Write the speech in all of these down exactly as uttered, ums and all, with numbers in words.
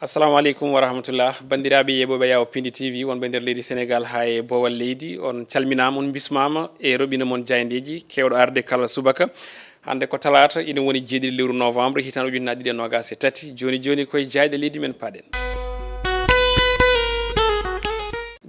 Assalamu aleykum wa rahmatullah. Banndiraaɓe yeeɓooɓe Yawo Pindi T V, wonɓe nder leydi Senegaal haa e boowal leydi, on calminaama, on mbismaama e roɓine mon jaayndeeji, keewɗo arde kala subaka. Hannde ko talaata, ina woni jeeɗiɗi lewru novembre, hitaande ujunnaje ɗiɗi e noogas e tati. Jooni jooni, koye jaayɗe leydi men paaɗen.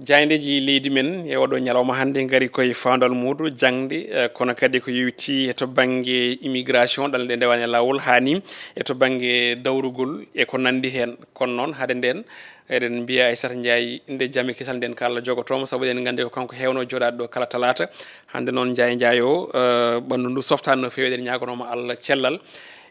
Jaayndeeji leydi men e oɗo ñalawma hannde ngari koye faandal muuɗum jaŋde, eh, kono kadi ko yowiti e to bannge immigration, ɗanle ɗe ndewaani e laawol, haa ni e to bannge dawrugol e ko nanndi heen. Kono noon, hade ndeen, eɗen mbiya Aissata Ndiaye, nde jami kisal nden, ko Allah jogotooma, sabu eɗen nganndi ko kanko heewno jooɗaade ɗo kala talaata. Hannde noon, Ndiaye Ndiaye o, eh, ɓanndu ndu softaani no feewi, eɗen ñaaganooma Allah cellal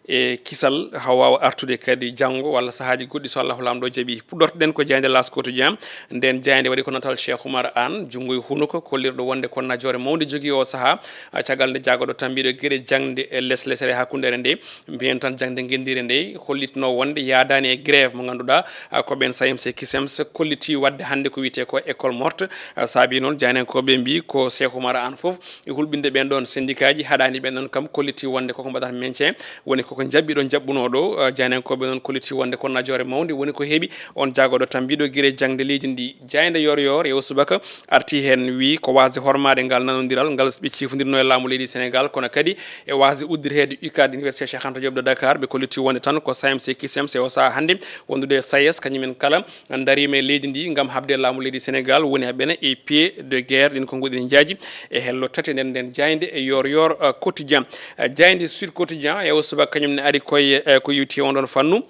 e kisal, haa waawa artude kadi janngo walla sahaaji goɗɗi, so Allahu Laamɗo jaɓi. Puɗɗortoɗen ko jaaynde L'As Quotidien. Nden jaaynde waɗi ko natal Cheikh Oumar Anne, junngo e hunuko, kollirɗo wonde ko najoore mawnde jogii o sahaa, caggal nde jaagorɗo tambiiɗo geɗe jaŋde e leslesere hakkundeere nde, mbiyen tan jaŋde ngenndire nde, hollitno wonde yaadaani e grève mo ngannduɗaa, ko ɓen SAEMS e CUSEMS kolliti waɗde hannde ko wiyetee ko école morte. Saabi noon, jaayndiyankooɓe mbii ko Cheikh Oumar Anne fof e hulɓinde ɓeen ɗoon syndicat ji, haɗaani ɓeen ɗoon kam, kolliti wonde koko mbaɗata maintien, woni koko jaɓɓiɗo jaɓɓunoo ɗo. Eh, jaayndiyankooɓe noon kolliti wonde ko najoore mawnde woni ko heɓi on jaagorɗo tambiiɗo geɗe jaŋde leydi ndi. Jaaynde Yoor Yoor e o subaka arti heen, wii ko waasde hormaade ngal nanondiral ngal ɓe ciifondirnoo e laamu leydi Senegaal, kono kadi e waasde uddireede UCAD, Université Cheikh Anta Diop de Dakar. Ɓe kolliti wonde tan ko SAEMS e CUSEMS e o sahaa hannde, wondude e SAES, kañum en kala ndariima e leydi ndi ngam haɓde laamu leydi Senegaal, woni e ɓene e pied de guerre, ɗin ko ngoɗini njaaji e hello tati nder nden jaaynde e Yoor Yoor, eh, Quotidien. Eh, jaaynde Sud Quotidien e o subaka kañum ne ari koye, eh, ko yowti on ɗon fannu.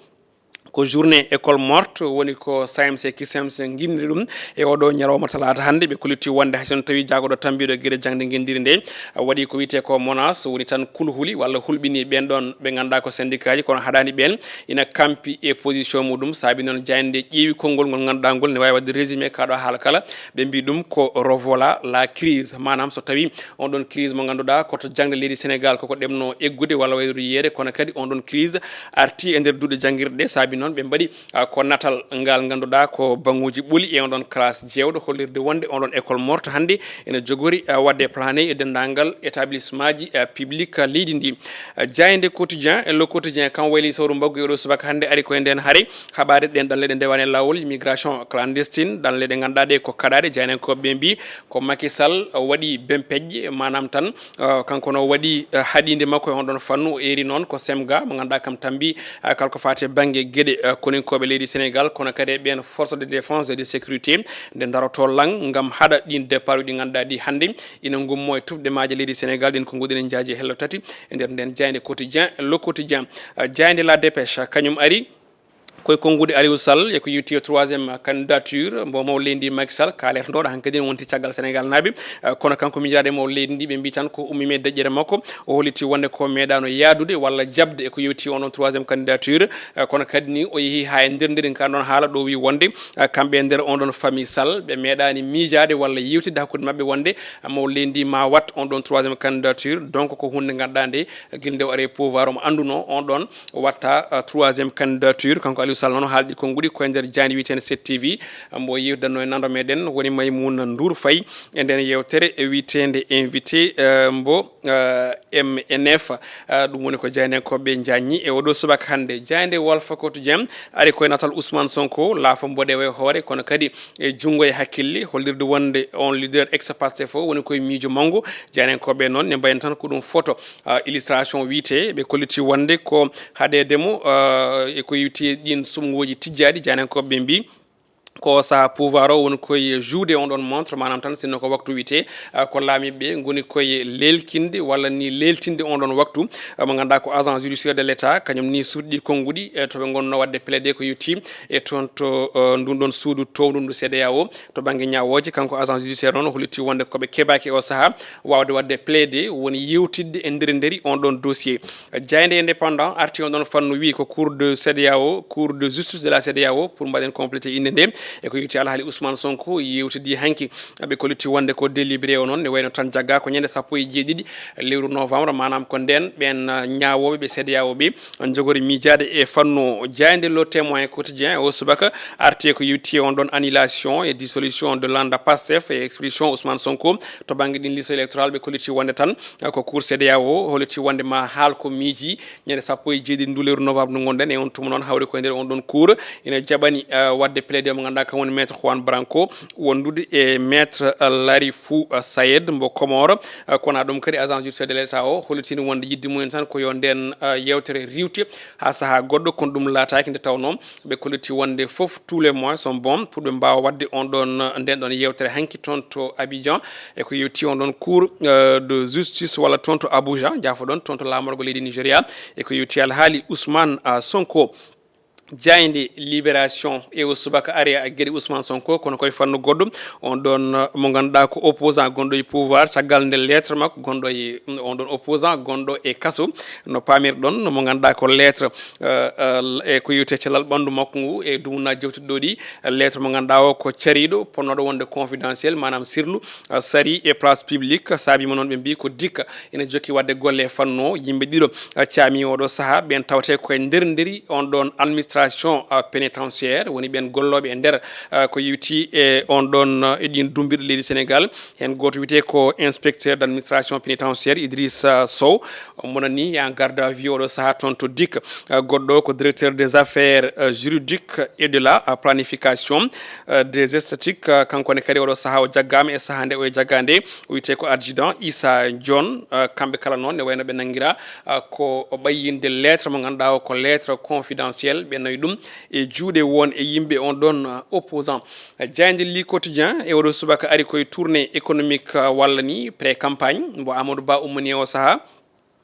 Ko journée école morte, woni ko SAEMS e CUSEMS nginniri ɗum e oɗo ñalawma talaata hannde. Ɓe kolliti wonde hay so tawii jaagorɗo tambiiɗo geɗe jaŋde ngenndire nde waɗi ko wiyetee ko menace, woni tan kulhuli walla hulɓini ɓeen ɗoon ɓe ngannduɗaa ko syndicat ji, kono haɗaani ɓeen ina kampi e position muɗum. Saabi noon, jaaynde ƴeewi konngol ngol ngannduɗaa ngol ne waawi waɗde résumé kaa ɗo haala kala. Ɓe mbii ɗum ko revoilà la crise, maanaam so tawii on ɗon crise mo ngannduɗaa ko to jaŋde leydi Senegaal koko ɗemno eggude walla wayrude yiyeede, kono kadi on ɗon crise arti e nder duɗe janngirɗe ɗe. Saabi noon, ɓe mbaɗi, ah, ko natal ngal ngannduɗaa ko baŋuuji ɓoli e on ɗon classe jeewɗo, hollirde wonde on ɗon école morte hannde ene jogori, ah, waɗde plané e denndaangal établissement ji, ah, public leydi ndi. Ah, jaaynde Quotidien e Le Quotidien kam wayli sawru mbaggu e oɗo subaka hannde ari koye nden hare haɓaade ɗen ɗanle ɗe ndewaani e laawol, immigration clandestine, ɗanle ɗe ngannduɗaa ɗe ko kaɗaaɗe. Jaayndiyankooɓe ɓe mbii ko Macky Sall waɗi bempeƴƴe, maanaam tan, eh, kanko no waɗi, eh, haɗiinde makko e on ɗon fannu. O eeri noon ko SEMGA mo ngannduɗaa kam tambi, eh, kala ko faati e bannge geɗe, eh, koninkooɓe leydi Senegaal, kono kadi e ɓeen force de défense et de sécurité nde darotoo lang ngam haɗa ɗiin départ uji ɗi ngannduɗaa ɗi hannde ina ngummo e tufɗe maaje leydi Senegaal, ɗin ko ngoɗini njaaji e hello tati e nder nden jaaynde Quotidien, Le Quotidien. Eh, jaaynde La Dépêche kañum ari koye konnguɗi Aliou Sall e ko yowti e troisième candidature mbo mawɗo leydi ndi Macky Sall, kaalirtooɗo hankadi ne wonti caggal Senegaal naaɓe. Eh, kono kanko miijiraaɗo e mawɗo leydi ndi, ɓe mbii tan ko ummii e deƴƴere makko. O holliti wonde ko meeɗaano yaadude walla jaɓde e ko yowti on ɗon troisième candidature. Eh, kono kadi ni o yehi haa e nder nder ka ɗon haala ɗo, wii wonde, eh, kamɓe e nder on ɗon famille Sall ɓe meeɗaani miijaade walla yewtidde hakkunde maɓɓe wonde, eh, mawɗo leydi ndi ma wat on ɗon troisième candidature. Donc ko huunde ngannduɗaa nde gila nde o ari e pouvoir omo annduno on ɗon watta, uh, troisième candidature. Kanko Aliou Sall noon haaldi konnguɗi koye nder jaaynde wiyeteende sept T V, uh, mbo yewtidanno e nanndo meɗen woni Maymouna Ndour Faye e nden yewtere e wiyeteende invité, uh, mbo, uh, M N F. Uh, ɗum woni ko jaayndiyankooɓe njaññi e oɗo subaka hannde. Jaaynde Walf Quotidien ari koye natal Ousmane Sonko, laafo mboɗeewo e hoore, kono kadi e junngo e hakkille, hollirde wonde on leader ex-Pastef o woni koye miijo manngo. Jaayndiyankooɓe noon ne mbayni tan ko ɗum photo, ah, illustration wiyetee. Ɓe kolliti wonde ko haɗeede mo, ah, e ko yowiti ɗiin sumngooji tijjaaɗi. Jaayndiyankooɓe ɓe mbii ko o sahaa pouvoir o woni koye jouer on ɗon montre, maanaam tan sinno ko waktu wiyetee, ah, ko laamiiɓe ɓe ngoni koye leelkinde walla ni leeltinde on ɗon waktu. Ah, mo ngannduɗaa ko agent judiciaire de l'État, kañum ni suuɗi konnguɗi e to ɓe ngonno waɗde plaider ko yowti e toon to, ah, ndun ɗon suudu toowndu ndu CEDEAO to bannge ñaawooje. Kanko agent judiciaire noon holliti wonde ko ɓe keɓaaki e o sahaa waawde waɗde plaider, woni yewtidde e nder nderi on ɗon dossier. Jaaynde Indépendant arti on ɗon fannu, wii ko Cour de CEDEAO, Cour de justice de la CEDEAO, pour mbaɗen complété innde nde, E ko yowti alhaali Ousmane Sonko yewtidi hanki, ɓe kolliti wonde ko délibéré o noon ne wayno tan jagga ko ñande sappo e jeeɗiɗi lewru novembre, maanaam ko ndeen ɓeen, uh, ñaawooɓe ɓe C E D E A O ɓe njogori miijaade e fannu o. Jaaynde Le Témoin Quotidien o subaka arti e ko yewti on ɗoon annulation et dissolution de l'ANDA Pastef et expulsion Ousmane Sonko to bannge ɗiin liste électorale. Ɓe kolliti wonde tan, uh, ko Cour C E D E A O holliti wonde ma haal ko miiji ñande sappo e jeeɗiɗi ndu lewru novembre ndu ngonɗen e on tuma noon hawri koye nder on ɗon cour ina jaɓani, eh, waɗde plaider mo ngannduɗaa kam woni maître Juan Branco wondude e maître, eh, Larifou, eh, Sayed mbo Comore. Eh, kono ɗum kadi agent judiciaire de l'état o hollitini wonde yidde mumen tan ko yo nden, eh, yewtere riwte haa sahaa goɗɗo, kono ɗum laataaki nde tawnoo ɓe kolliti wonde fof tous les moyens sont bons pour ɓe mbaawa waɗde on ɗon, eh, nden ɗon yewtere hanki toon to Abidjan. E ko yewti on ɗon cour, eh, de justice walla toon to Abuja, jaafoɗon, toon to laamorgo leydi Nigeria. E ko yewti alhaali Ousmane, ah, Sonko. Jaaynde Libération e o subaka ari e geɗe Ousmane Sonko, kono koye fannu goɗɗo. On ɗon, eh, mo ngannduɗaa ko opposant gonɗo e pouvoir, caggal nde lettre makko gonɗo e, on ɗon opposant gonɗo e kaso. No paamirɗon, mo ngannduɗaa ko lettre, eh, eh, e ko yewti e cellal ɓanndu makko ngu e dumunna jewtuɗo ɗi, lettre mo ngannduɗaa o ko cariiɗo, ponnoɗo wonde confidentiel, maanaam sirlu, eh, sari e place publique. Saabi mo noon ɓe mbii ko dikka ina jokki waɗde golle e fannu o. Yimɓe ɗiɗo, eh, caami oɗo sahaa, ɓeen tawte koye nder nderi on ɗon administration, eh, pénitentiaire, woni ɓeen gollooɓe e nder, eh, ko yewti e on ɗon, eh, e ɗiin dumbirɗe leydi Sénégal. Heen gooto wiyetee ko inspecteur d'administration pénitentiaire Idrissa Sow, mo nani en garde à vue oɗo sahaa toon to dikka. Eh, goɗɗo ko directeur des affaires, eh, juridiques et de la, eh, planification, eh, des esthétiques, eh, kanko ne kadi oɗo sahaa o jaggaama e sahaa nde o e jaggaande. O wiyetee ko adjudant Issa John. Eh, kamɓe kala noon ne wayno ɓe nanngiraa, eh, ko ɓayyinde lettre mo ngannduɗaa o ko lettre confidentielle, ɓe nawi ɗum e juuɗe won e yimɓe on ɗon, eh, opposant. Eh, jaaynde Le Quotidien e oɗo subaka ari koye tournée économique, eh, walla ni pré-campagne mbo Amadou Ba ummani e o sahaa.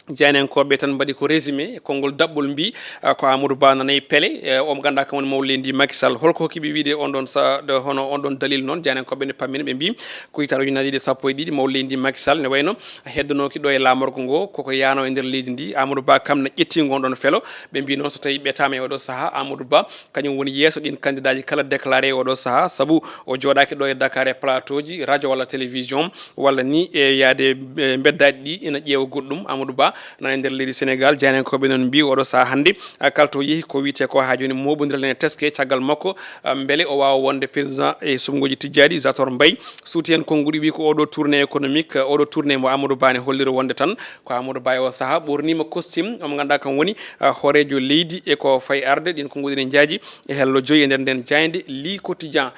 Jaayndiyankooɓe tan mbaɗi ko résumé e konngol daɓɓol mbii, ah, ko Amadou Ba nanay pele, eh, o mo ngannduɗaa kam woni mawɗo leydi ndi Macky Sall. Holko hokki ɓe wiide on ɗon sa-, de, hono on ɗon dalil noon? Jaayndiyankooɓe ne pammina ɓe mbii ko hitaande ujunnaji ɗiɗi e sappo e ɗiɗi mawɗo leydi ndi Macky Sall ne wayno heddanooki ɗo e laamorgo ngo koko yaano e nder leydi ndi. Amadou Ba kam ne ƴetti ngon ɗon felo. Ɓe mbii noon so tawi ɓetaama e oɗo sahaa Amadou Ba kañum woni yeeso ɗin kandidaaji kala déclaré e oɗo sahaa, sabu o jooɗaaki ɗo e Dakar e plateau ji radio walla télévision, walla ni e yaade e mbeddaaji ɗi ina ƴeewa goɗɗum. Amadou Ba nana e nder leydi Sénégal, jaayndiyankooɓe noon mbii oɗo sahaa hannde, ah, kala to yehi ko wiyetee ko haa jooni mooɓondiral ene teske caggal makko, ah, mbele o waawa wonde président e suɓngooji tijjaaɗi. Zator Mbaye suuti heen konnguɗi, wii ko oɗo tournée économique, oɗo tournée mo Amadou Ba ne holliri wonde tan ko Amadou Ba e o sahaa ɓorniima costume, omo ngannduɗaa kam woni, ah, hooreejo leydi e ko fayi arde. Ɗiin konnguɗi ne njaaji e hello joyi e nder nden jaaynde Le Quotidien.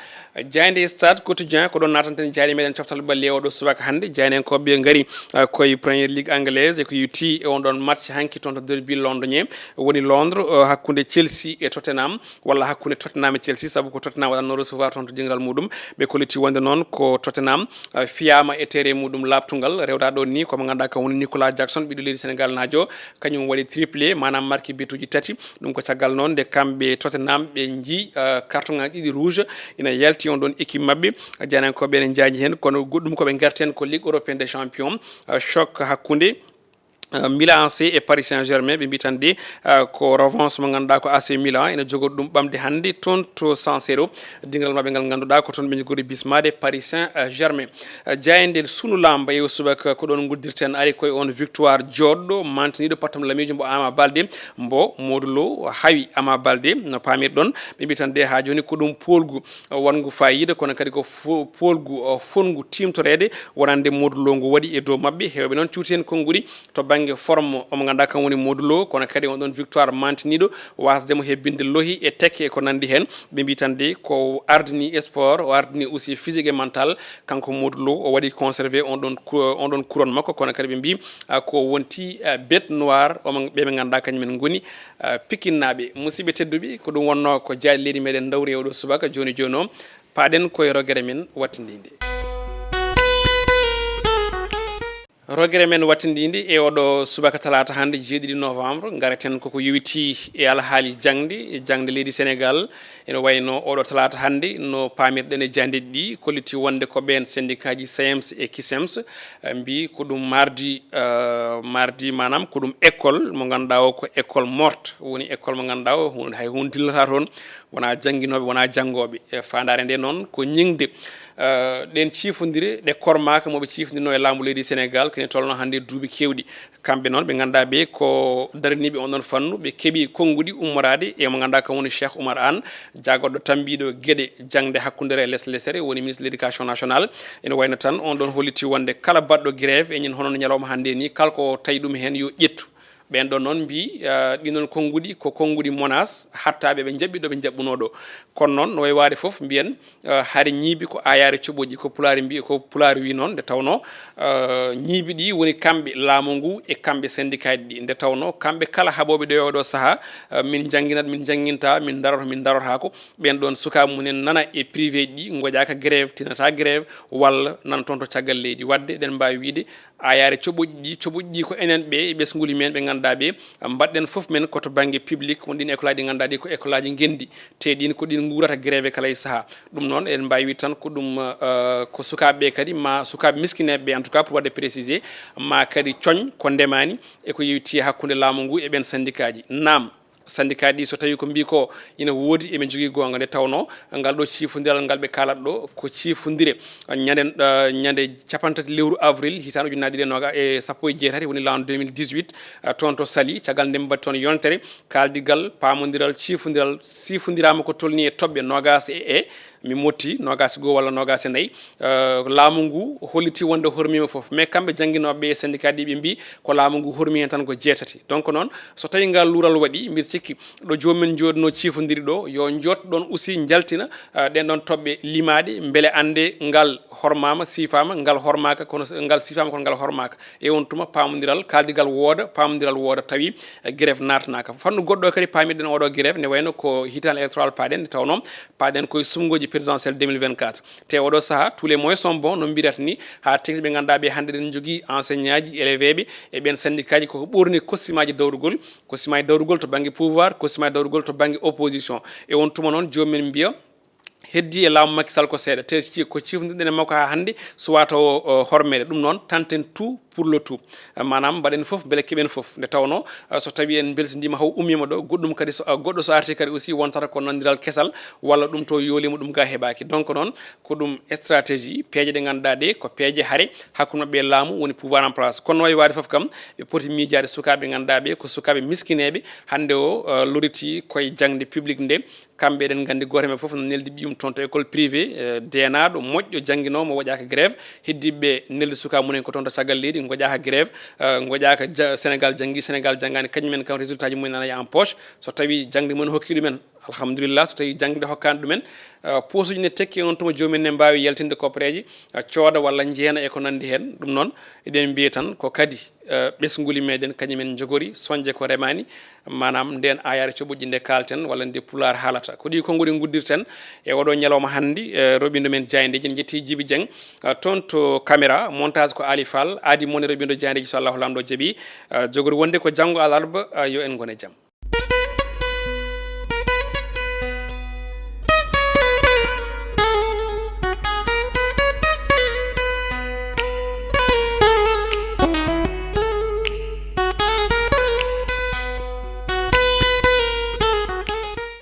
Jaaynde Stade Quotidien, ko ɗon naatanten jaaynde meɗen coftal ɓalli e oɗo subaka hannde. Jaayndiyankooɓe ngari, ah, koye Premier League anglaise e ko yewti e on ɗon match hanki toon to derby londonien, woni Londres, ah, hakkunde Chelsea e Tottenham, walla hakkunde Tottenham e Chelsea, sabu ko Tottenham waɗatno recevoir toon to jingral muɗum. Ɓe kolliti wonde noon ko Tottenham, ah, fiyaama e terrain muɗum laaɓtungal. Rewɗaa ɗoon ni ko mo ngannduɗaa kam woni Nicolas Jackson, ɓiɗɗo leydi Sénégal naajo, kañum waɗi triplé, maanaam marki bituuji tati. Ɗum ko caggal noon nde kamɓe Tottenham ɓe njii, eh, carton ŋaaji ɗiɗi rouge ina yalti on ɗon équipe maɓɓe. Jaayndiyankooɓe ene njaaji heen, kono goɗɗum ko ɓe ngarti heen ko Ligue européenne des champions, eh, choc hakkunde, eh, Milan A C e Paris Saint-Germain. Ɓe mbii tan de, eh, ko revanche mo ngannduɗaa ko A C Milan ina jogori ɗum ɓamde hannde toon to San Siro. Dingiral maɓɓe ngal ngannduɗaa ko toon ɓe njogori bismaade Paris Saint-Germain. Eh, jaaynde Sunu Lamb e subaka ko ɗoon nguddirten ari koye on victoire jooɗɗo mantiniiɗo pattam lamiijo mbo Ama Balde, mbo Modou Lo hawi Ama Balde. No paamirɗon, ɓe mbii tan de haa jooni ko ɗum poolgu, eh, wonngu faayiida, kono kadi ko fo-, poolgu, eh, fonngu tiimtoreede wonande Modou Lo ngu waɗi e dow maɓɓe. Heewɓe noon cuuti heen konnguɗi to bannge forme, omo ngannduɗaa kam woni Modou Lo, kono kadi on ɗon victoire mantiniiɗo, waasde mo hebbinde lohi e tekke e ko nanndi heen. Ɓe mbii tan de ko ardini sport, o ardini aussi physique et mental. Kanko Modou Lo, o waɗi conservé on ɗon cou-, on ɗon couronne makko, kono kadi ɓe mbii, ah, ko wonti, ah, bête noire, omo, ɓe ɓe ngannduɗaa kañum en ngoni, ah, Pikinnaaɓe. Musidɓe tedduɓe, ko ɗum wonnoo ko jaaɗi leydi meɗen ndawri e oɗo subaka. Jooni jooni o, paaɗen koye rogere men wattindinde. Rogere men wattindiinde e oɗo subaka talaata hannde, jeeɗiɗi novembre, ngareten koko yowitii e alhaali jaŋde, jaŋde leydi Senegaal. Ene wayno oɗo talaata hannde, no paamirɗen e jaandeeji ɗi, kolliti wonde ko ɓeen sendikaaji sems e kisems, eh, mbii ko ɗum mardi, eh, mardi, maanaam ko ɗum école mo ngannduɗaa o ko école morte, woni école mo ngannduɗaa o, hun-, hay huunde dillata toon, wonaa jannginooɓe, wonaa janngooɓe. E faandaare nde noon ko ñiŋde, eh, ɗeen ciifondire ɗe kormaaka mo ɓe ciifondinoo e laamu leydi Senegaal, kene tolno hannde duuɓi keewɗi. Kamɓe noon ɓe ngannduɗaa ɓe ko daraniiɓe on ɗon fannu, ɓe keɓi konnguɗi ummoraade e mo ngannduɗaa kam woni Cheikh Oumar Anne, jagorɗo tambiiɗo geɗe jaŋde hakkundere e les lesere, woni ministre de l'éducation nationale. Ene wayno tan on ɗon holliti wonde kala baɗɗo grève e ñin hono no ñalawma hannde ni, kala ko tawi ɗum heen yo ƴettu. Ɓeen ɗon noon mbii, eh, ɗin ɗon konnguɗi ko konnguɗi menace, hattaaɓe ɓe njaɓɓi ɗo ɓe njaɓɓunoo ɗo. Kono noon no wayi waade fof mbiyen, eh, hari ñiibi ko aayaare coɓoƴƴi, ko pulaar mbii, ko pulaar wii noon, nde tawnoo, eh, ñiibi ɗi woni kamɓe laamu ngu e kamɓe sendikaaji ɗi, nde tawnoo kamɓe kala haɓooɓe ɗo e oɗo sahaa, eh, min njannginat, min njannginta, min ndaroto, min ndarotaako. Ɓeen ɗoon sukaaɓe mumen nana e privé ji ɗi, ngoƴaaka grève, tinata grève, walla nana toon to caggal leydi. Waɗde eɗen mbaawi wiide aayaare coɓoƴƴi ɗi, coɓoƴƴi ɗi ko enen ɓe e ɓesnguli men ɓe ngannduɗaa ɓe, mbaɗɗen fof men ko to bannge public, won ɗin école aji ɗi ngannduɗaa ɗi ko école aji ngenndi, te ɗin ko ɗin nguurata grève kala e sahaa. Ɗum noon eɗen mbaawi wiide tan ko ɗum, eh, ko sukaaɓe ɓe kadi, ma sukaaɓe miskineeɓe ɓe, en tout cas pour waɗde précisé, ma kadi coñ ko ndemaani e ko yowiti hakkunde laamu ngu e ɓeen sendikaaji. Naam, sendikaaji ɗi so tawii ko mbii ko ina woodi, eɓe njogii goonga, nde tawnoo ngal ɗo ciifondiral ngal ɓe kaalat ɗo ko ciifondire ñande, eh, ñande cappanɗe tati lewru avril hitaande ujunnaji ɗiɗi e noga-, e sappo e jeetati, woni l'an deux mille dix-huit, eh, toon to Saly, caggal nde ɓe mbaɗi toon yontere, kaaldigal, paamondiral, ciifondiral, siifondiraama ko tolni e toɓɓe nogas e, e, mi motti, nogas e goo walla nogas e nayi. Eh, laamu ngu holliti wonde hormiima fof, mais kamɓe jannginooɓe e syndicat ɗi ɓe mbii ko laamu ngu hormi heen tan ko jeetati. Donc noon, so tawii ngal luural waɗi, mbiɗa sikki ɗo joomum en njooɗnoo ciifondiri ɗo, yo njoot ɗoon aussi njaltina, eh, ɗeen ɗoon toɓɓe limaaɗe, mbele annde ngal hormaama, siifaama, ngal hormaaka, kono s-, ngal siifaama, kono ngal hormaaka. E on tuma, paamondiral, kaaldigal wooda, paamondiral wooda, tawi, eh, grève naatanaaka. Fannu goɗɗo kadi, paamirɗen oɗo grève, ne wayno ko hitaande électoral paaɗen, nde tawnoo paaɗen koye suɓngooji présidentielle deux mille vingt-quatre. Te oɗo sahaa, tous les moyens sont bons, no mbirata ni, haa teŋti ɓe ngannduɗaa ɓe hannde, eɗen njogii enseignant ji, élève ɓe, e ɓeen syndicat ji, koko ɓurni costume aji dawrugol, costume aji dawrugol to bannge pouvoir, costume aji dawrugol to bannge opposition. E on tuma noon, joomum en mbiya, heddii e laamu Macky Sall ko seeɗa, te ci-, ko ciifndirɗen e makko haa hannde, suwaa taw, o, hormeede. Ɗum noon, tenten tout pour le tout. Eh, maanaam, mbaɗen fof, mbele keɓen fof. Nde tawnoo, eh, so tawii en mbelsindiima, haw ummiima ɗo, goɗɗum kadi so, eh, goɗɗo so artii kadi aussi, wontata ko nanndiral kesal, walla ɗum to yooliima, ɗum ga heɓaaki. Donc noon, ko ɗum stratégie, peeje ɗe ngannduɗaa ɗe, ko peeje hare, hakkunde maɓɓe e laamu, woni pouvoir en place. Kono no wayi waade fof kam, ɓe poti miijaade sukaaɓe ngannduɗaa ɓe, ko sukaaɓe miskineeɓe, hannde o, eh, loritii koye jaŋde public nde, kamɓe, eɗen nganndi, gooto e maɓɓe fof no neldi ɓiyum toon to école privée, eh, deenaaɗo, moƴƴo, jannginoo mo, waɗaaka grève. Heddiiɓe ɓe neldi sukaaɓe mumen ko toon to caggal leydi, ngoƴaaka grève, eh, ngoƴaaka ja-, Sénégal janngi, Sénégal janngaani, kañum en kam résultat ji mumen nana en poche. So tawii jaŋde mumen hokki ɗumen, alhamdulillah. So tawii jaŋde hokkaani ɗumen, eh, posuuji ne tekki, on tuma joomum en ne mbaawi yaltinde koppareeje, eh, cooda walla njeena e ko nanndi heen. Ɗum noon, eɗen mbiya tan ko kadi, eh, ɓesnguli meɗen kañum en njogori soñde ko remaani, maanaam ndeen aayaare coɓoƴƴi nde kaalten walla nde Pulaar haalata. Ko ɗi konnguɗi nguddirten e oɗo ñalawma hannde, eh, roɓindo men jaayndeeji. En njetti Jibi Dieng, eh, toon to caméra, montage ko Ali Fall, aadi mo ne roɓindo jaayndeeji so Allahu Laamɗo jaɓi. Eh, jogori wonde ko janngo alarba, eh, yo en ngon e jam.